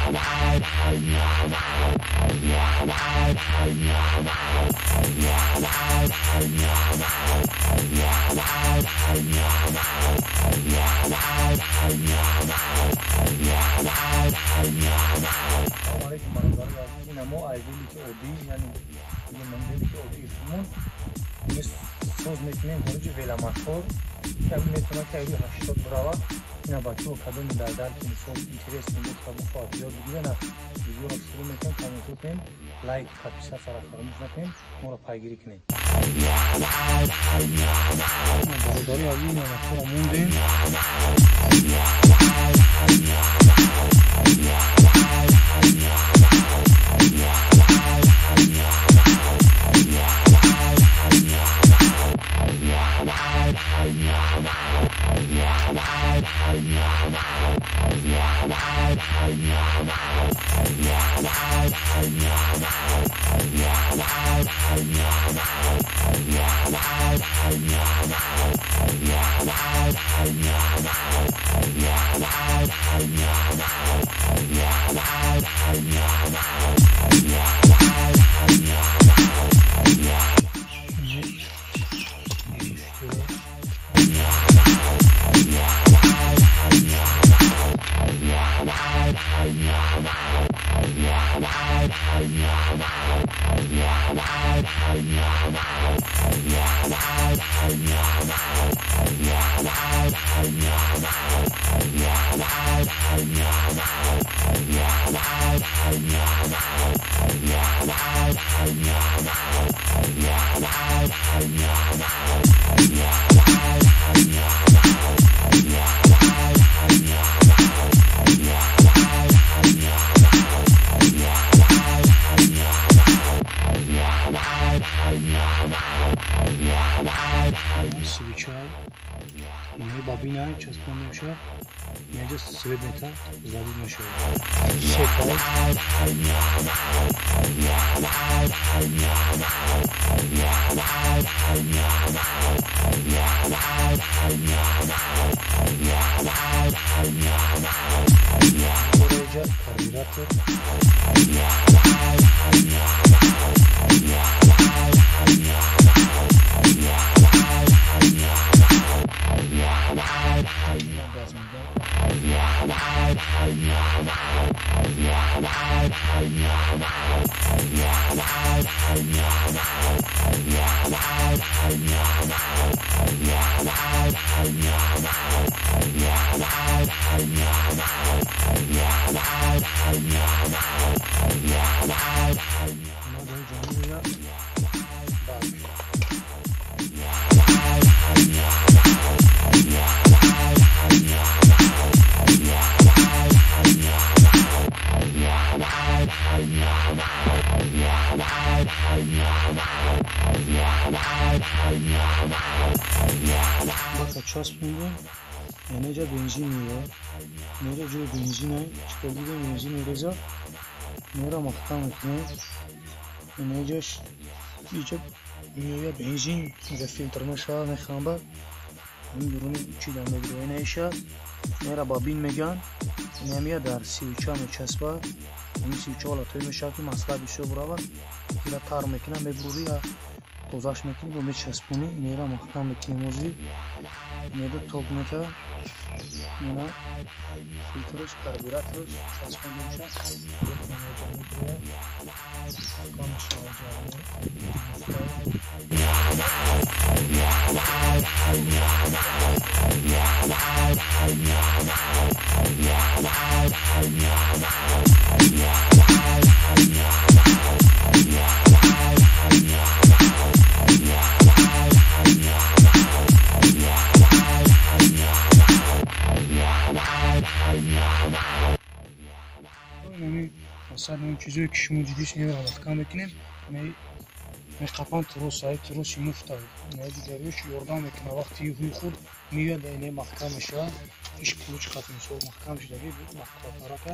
Салом алейкум, бародари азиз. Ина мо ай велики оддӣ, яъне велики оддии худмон соз мекунем. Хориҷи веломотор метавонад, ки айрӯи 80 бирава. Ина бачаҳо, кадоми дар дарки, мисол, интересный бошад, бихоҳад ёд бигирад, видеоро шурӯъ мекунем. Комментар кунем, лайк, подписаться-ро фаромӯш накунем, моро пайгирӣ кунем. Бародари азиз, ина моторро мондем. Свеча инаи бабина часпон мешавад, инаҷа свет мета, зарид мешавад. Шепай. Ораҷа карбюратор. Бака часпондем, инеҷа бензин меояд, инеҷа ҷои бензина чикор дидем, бензин мереза, инеро маҳкам мекунем, инеҷаш иҷа меояд бензин, инҷа филтр мешавад, мехамба, ҳамин дуруни чида мегирад инаиша, инеро бабин мегӯянд, ина меяд дар свеча мечаспад, ҳамин свеча ҳолатҳое мешавад, ки масла бисёр буравад, ира тар мекунад, мебурӣ, тозаш мекунӣ, бо мечаспонӣ, инеро маҳкам мекунем озӣ, инеро ток мета, ина филтрш, карбюраторш часпонда мешавад, маҳкам мешавад. Масалан, чизое, ки шумо дидиш, инро маҳкам мекунем, меқапан трос, ай троси муфта, инаи дигариёш ёрдам мекунад, вақти ҳуй хурд меояд, инаи маҳкам мешавад, иш ключ хат, мисол, маҳкам шудаги маҳкамтарака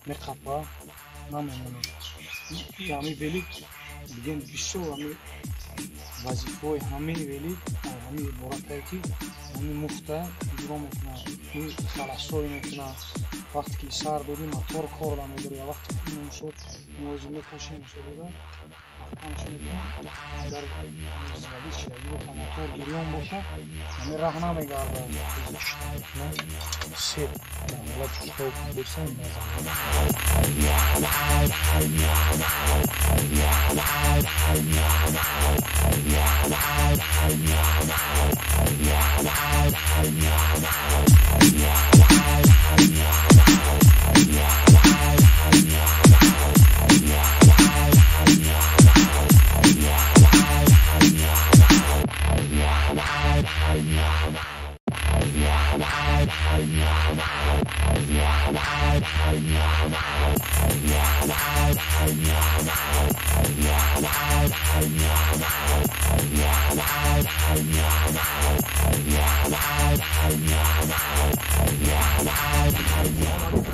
меқапа, намемонад. Ҳамин велик. Бигем бисёр ҳами вазифаҳои ҳамин велик ҳамин иборатае ки ҳамин муфта иҷро мекунад, халасҳое мекунад. Вақте ки сар додӣ мотор кор намедорад, вақте ки мисол ниёзи мекашем мисол маҳкамш мекунем, агар завис шидаги боша, мотор гирён боша, ҳамин раҳ намегардад. Сеп дар ҳолати китоб бошам назанад.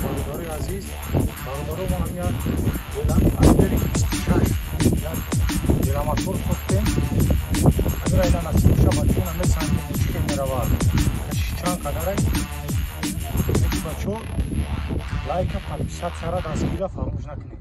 Бародарои азиз, бародаро, мо ҳамин як 26 як веломотор сохтем. Агар айда насиб боша, бачаҳо месанҷем, чӣ хел меравад, кашиш чанд қадарай. Ки бачаҳо лайка, подписатсияра дастгирира фаромӯш накунед.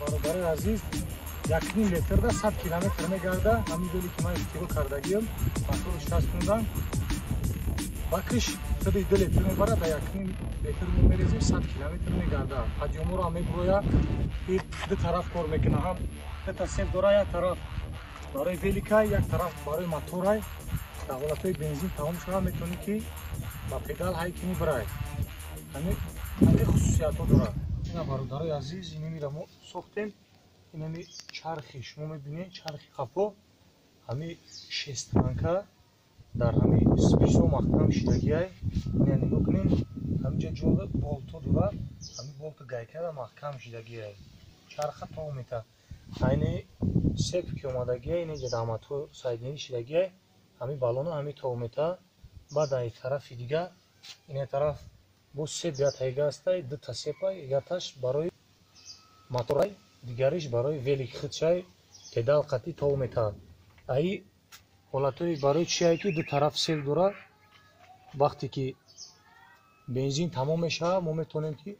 Бародарои азиз, 1,5 литрда 100 километр мегарда. Ҳамин веле ки ман ихтироъ кардагиам, мотори 60 бакиш худи 2 литр мебарад, дар 1,5 литр мо мерезем, 100 километр мегарда. Подъёморо ҳам мебуроя, ду тараф кор мекунад, ҳам дута сеп дора, як тараф барои великай, як тараф барои моторай. Дар ҳолатҳои бензин тамом шуда метавонӣ ки ба педал ҳай кунӣ бирай. Ҳамин хусусиятҳо дорад. Ина бародарои азиз, инамира мо сохтем. Инами чархи шумо мебинед, чархи қафо ҳами шестранка дар ҳами списо маҳкам шидагиай. Ина нигоҳ кунед, ҳаминҷа ҷода болто дорад, ҳами болто гайкада маҳкам шидагиай, чарха то мета. Айни сеп ки омадагиай, инҷа дар мотор сайдинӣ шидагиай, ҳами баллона ҳами то мета. Баъд ай тарафи дига, ина тараф бо сеп ятайга ҳастай, дута сепай, яташ барои моторай, дигариш барои велик худшай, педал қатӣ тов метаҳад. Аи ҳолатҳои барои чие ки ду тараф сел дорад, вақте ки бензин тамом мешавад, мо метавонем ки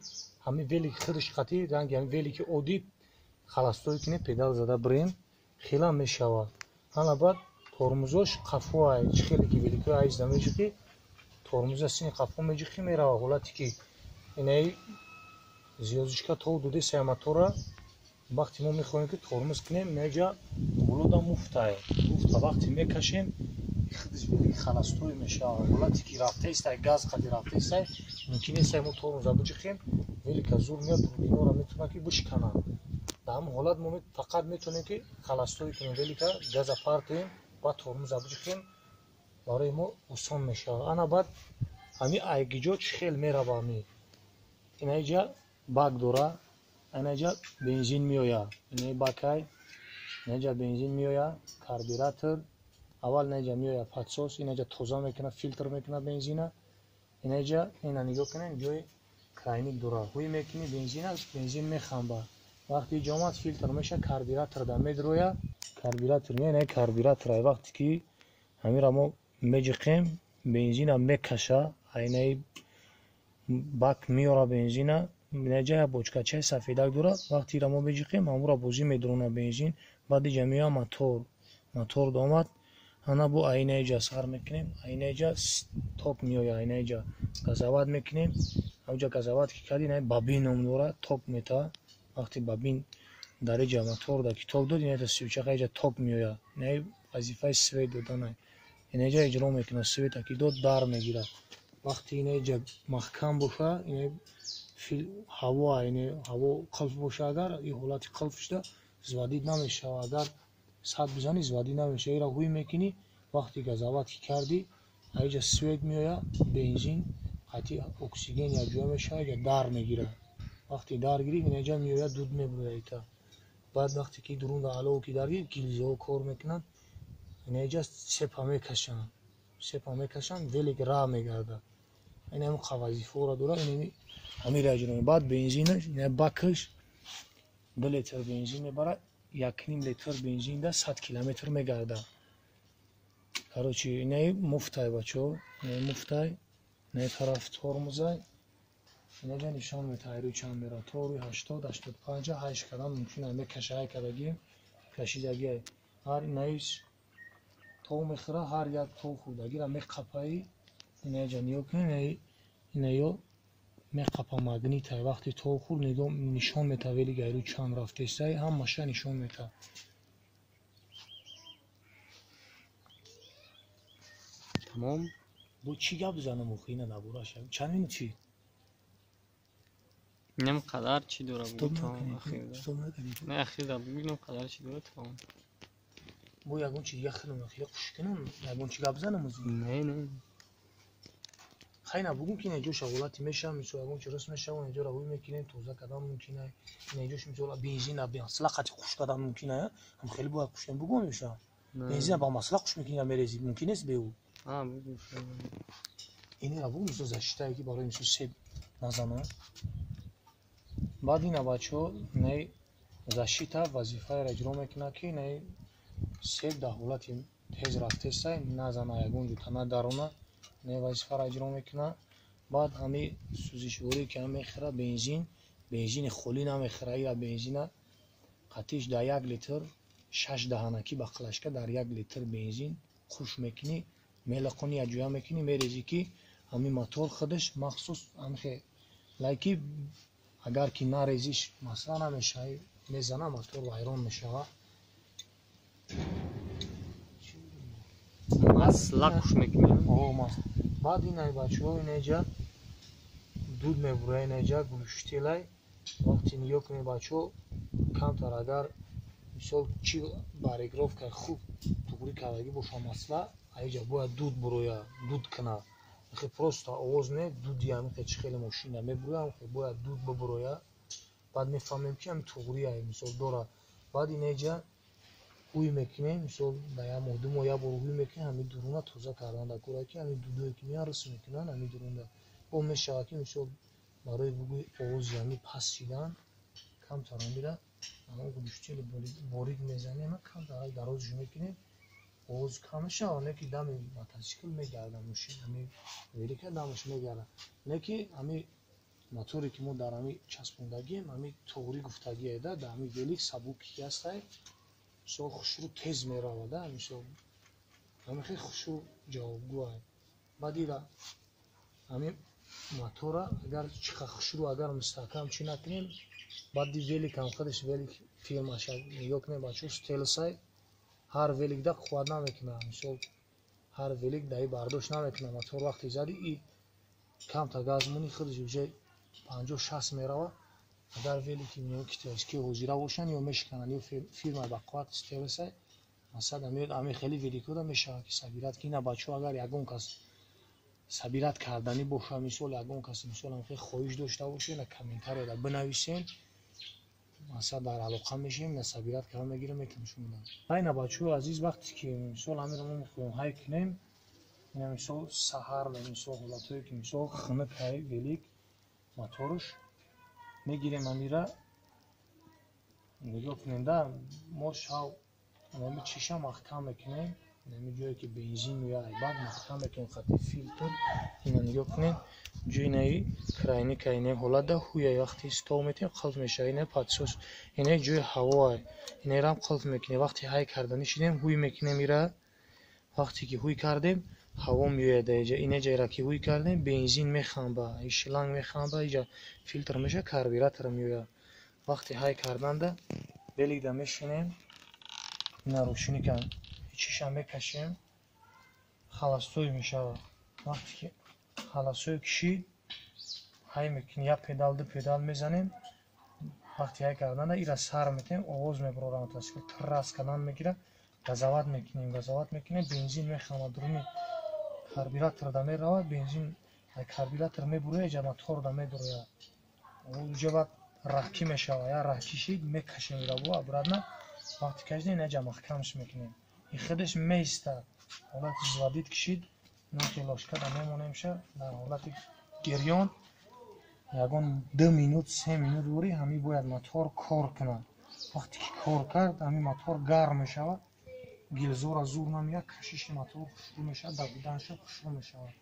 ҳамин велик худш қатӣ, ранги ҳамин велики оддӣ халастой кунем, педал зада бирем, хела мешавад. Ҳана баъд тормозош қафоай, чӣ хеле ки великҳои айзда меҷиқӣ, тормоза сини қафо меҷиқӣ меравад. Ҳолате ки инаи звёздочка тов додесай мотора, вақте мо мехоҳем ки тормоз кунем, инҷа болода муфтай, муфта вақте мекашем, худиш велик халастой мешавад. Ҳолате ки рафтаистай, газ қади рафтаистай, мумкин нестай мо тормоза биҷиқем, велика зур меяд, турбинора метавонад ки бишканад. Дар ҳамин ҳолат мо фақат метавонем ки халастой кунем велика, газа партоем, баъд тормоза биҷиқем, барои мо осон мешавад. Ана баъд ҳамин айгиҷо чӣ хел мерава, ҳами инаиҷа бак дора, инаиҷа бензин меояд, инаи бакай, инаиҷа бензин меояд, карбюратор аввал инаиҷа меояд, подсос инаиҷа тоза мекунад, филтр мекунад бензина. Инаиҷа ина нигоҳ кунед, ҷои крайник дора, ҳуй мекунӣ бензина, бензин мехамбад. Вақте иҷа омад филтр мешавад, карбюратор да медрояд, карбюратор меояд, инаи карбюратор вақте ки ҳаминро мо меҷиқем, бензина мекаша, айнаи бак меёра бензина. Инаҷа як бочкачаи сафедак дорад, вақте ира мо меҷиқем, ҳамура бозӣ медорона бензин. Баъд иҷа меояд мотор, Мотор омад, ана бо айнаиҷа сар мекунем, айнаиҷа ток меояд, айнаиҷа газават мекунем. Авҷа газават ки кардӣ, ина бабин ном дорад, ток метавад. Вақте бабин дар иҷа мотор да ки ток дод, ина сючақа иҷа ток меояд. Ина вазифаи свет додана. Ина иҷа иҷро мекунад, света ки дод, дар мегирад. Вақте ина иҷа маҳкам боша, ина ҳаво, ина ҳаво қулф боша, агар ин ҳолати қулф шуда, заводить намешавад. Агар сад бизанӣ, заводить намешавад. Ира ҳуй мекунӣ, вақте газават ки кардӣ, аиҷа свет меояд, бензин қатъи оксиген якҷоя мешавад, иҷа дар мегирад. Вақте дар гирифт, инаҷа меояд, дуд мебурояд ита. Баъд вақте ки дурунда алову ки дар гирифт, гилзаҳо кор мекунанд, инаҷа сепа мекашанд. Сепа мекашанд, велик раҳ мегардад. Ин ҳамин вазифаҳоро дорад, ин ҳаминро иҷро мекунад. Баъд бензинаш, ина бакаш 2 литр бензин мебарад, 1.5 литр бензин да 100 километр мегардад. Короче, инаи муфтай, бачаҳо, инаи муфтай, инаи тараф тормозай, инаҷа нишон метаҳад рӯи чанд меравад. То рӯи 80, 85 ҳайш кардан мумкин аст, мекаша ҳай кардагием, кашидагиай. Ҳар инаиш тов мехӯрад, ҳар як тов хӯрдагиро меқапаи, инаҷа нигоҳ кунед, инаё меқапа магнитай. Вақте тов хӯрд, нигоҳ нишон метаҳад велик рӯи чанд рафтестай, ҳамаша нишон метаҳад. Тамом. Бо чӣ гап бизанам охи, ина набораша? Чанд минут чӣ? Инам қадар чӣ дора Стоп бугӯ, накунед, ахирда. стоп накунед. Не, ахирда бугӯ, инам қадар чӣ дора, тамом. Бо ягон чи дига хелам, хеле хуш кунам, ягон чи гап занам ози? Не, не. Хай на бугӯм ки инаҷоша ҳолати мешавад, мисол ягон чи рост мешавад, инаҷоро ҳуй мекунем, тоза кардан мумкин аст. Инаҷош мисол бензина масла қати хуш кардан мумкин аст, ҳам хеле бояд хуш кунем, бугӯм мешавад. Бензина ба масла хуш мекунӣ, мерезӣ, мумкин нест беӯ. Бугӯ. Инро бугӯ, мисол защитае ки барои мисол себ назанад. Баъд ина бачаҳо, инаи защита вазифаеро иҷро мекунад, ки инаи себ дар ҳолати тез рафтестай, назана, ягон ҷо тана дарона, инаи вазифаро иҷро мекунад. Баъд ҳами сӯзишворие ки ҳам мехӯрад бензин, бензини холӣ намехӯрад, ира бензина қатиш дар 1 литр 6 даҳанакӣ ба қилашка дар 1 литр бензин хуш мекунӣ, мелақонӣ, якҷоя мекунӣ, мерезӣ ки ҳамин мотор худаш махсус ҳамихе лайки агар ки нарезиш масъала намешавад, мезана мотор вайрон мешавад. Масла хуш мекунӣ? О, масла. Баъд инай бачаҳо, инаҷа дуд мебурад, инаҷа гӯштелай. Вақте нигоҳ кунед бачаҳо, камтар агар мисол чи барегровкаи хуб туғрӣ кардагӣ боша масла, аиҷа бояд дуд бурояд, дуд кунад. Ихе просто овоз не, дуди ҳамихе чи хеле мошина мебурояд, ҳамихе бояд дуд бибурояд. Баъд мефаҳмем ки ҳами туғрия мисол дорад. Баъд инаҷа ҳуй мекунем, мисол ба як моҳ, 2 моҳ як бор ҳуй мекунем, ҳамин дуруна тоза кардан дар кора, ки ҳамин дудое ки меянд рис мекунанд ҳамин дурунда. Бо мешавад ки мисол барои бугӯи овози ҳамин паст шидан камтар ҳамира ҳамон гӯштели борик мезанем, камтар дарозш мекунем, овоз кам мешавад, не ки дами мотосикл мегардад мошин, ҳамин велика дамаш мегардад. Не ки ҳамин моторе ки мо дар ҳамин часпондагием, ҳамин туғрӣ гуфтагие да, дар ҳамин велик сабуки ки ҳастай, мисол хушрӯ тез меравад, да, мисол ҳамин хеле хушрӯ ҷавобгӯ аст. Баъд ира ҳамин мотора агар чӣ қадр хушрӯ агар мустаҳкам чӣ накунем, баъд ди велик ҳам худаш велик фирмаша нигоҳ кунем бачаҳо, стелсай ҳар велик да қувват намекунад, мисол ҳар велик даи бардошт намекунад. Мотор вақте зади и камтар газ монӣ, худаш уже 50-60 меравад. Агар велики китайские ҳозира бошанд, ё мешикананд, ё фирма ба қувват стелсай, масалан ҳамин хеле великода мешавад ки сабират ки ина бачаҳо агар ягон кас сабират карданӣ бошад, мисол ягон кас мисол ҳам хеле хоҳиш дошта бошад, ина комментарияда бинависен, масалан дар алоқа мешавем, ина сабират карда мегирем, метавонем шумо. Ина бачаҳои азиз, вақте ки мисол ҳаминро мо мехоҳем ҳай кунем, ина мисол саҳар, мисол ҳолатҳое ки мисол хунук ҳай велик моторш мегирем, ҳамира нигоҳ кунем да, мо шав ҳамин чиша маҳкам мекунем, Инами ҷое ки бензин меояд, ай бак маҳкам мекунем хати филтр. Ина нигоҳ кунед, ҷои инаи краник, инаи ҳолатда ҳуя, вақте стол метиҳем, қулф мешавад. Ина подсос, инаи ҷои ҳавоай, инаерам қулф мекунем. Вақте ҳай карданӣ шидем, ҳуй мекунем ира. Вақте ки ҳуй кардем, ҳаво меояд дар иҷа. Ина ҷайра ки ҳуй кардем, бензин мехамба, шланг мехамба, иҷа филтр мешавад, карбюратор меояд. Вақте ҳай карданда великда мешинем, ина рӯшинӣ кан, чиша мекашем, холостой мешавад. Вақте ки холостой кишид, ҳай мекунем, як педал, ду педал мезанем. Вақти ҳай карданда ира сар метиҳем, овоз мебарорад мотосикл, трас кардан мегирад. Газовать мекунем, газовать мекунем, бензин мехамад, дуруни карбюраторда меравад, бензин карбюратор мебурояд, иҷа моторда медурояд. Уҷа баъд раҳкӣ мешавад. Як раҳкӣ шид, мекашем ира бо обратно. Вақте кашидем, инаҷа маҳкамш мекунем, и худаш меистад. Ҳолати заводить кишид, ноки ложкада мемонемша дар ҳолати гирён. Ягон 2 минут, 3 минут ворӣ ҳамин бояд мотор кор кунад. Вақте ки кор кард, ҳамин мотор гарм мешавад, гилзора зур намеяд, кашиши мотор хушрӯ мешавад, давиданша хушрӯ мешавад.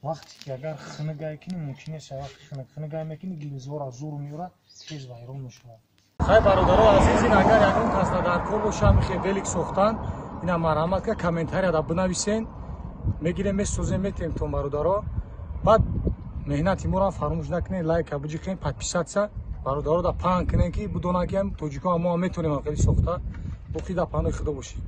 Вақте ки агар хунукай кунӣ, мумкин нест. Вақти хунук хунукай мекунӣ, гилзора зур меёрад, тез вайрон мешавад. Хай, бародаро азиз, ин агар ягон касда дар кор боша михе велик сохтан, ина марҳамат ка, комментарияда бинависен, мегирем, месозем, метем тон, бародаро. Баъд меҳнати моро фаромӯш накунед, лайка биҷиқем, подписаться бародаро да паҳн кунем, ки бидонанд, ки тоҷикон мо метавонем хеле сохта. Боқӣ дар паноҳи Худо бошед.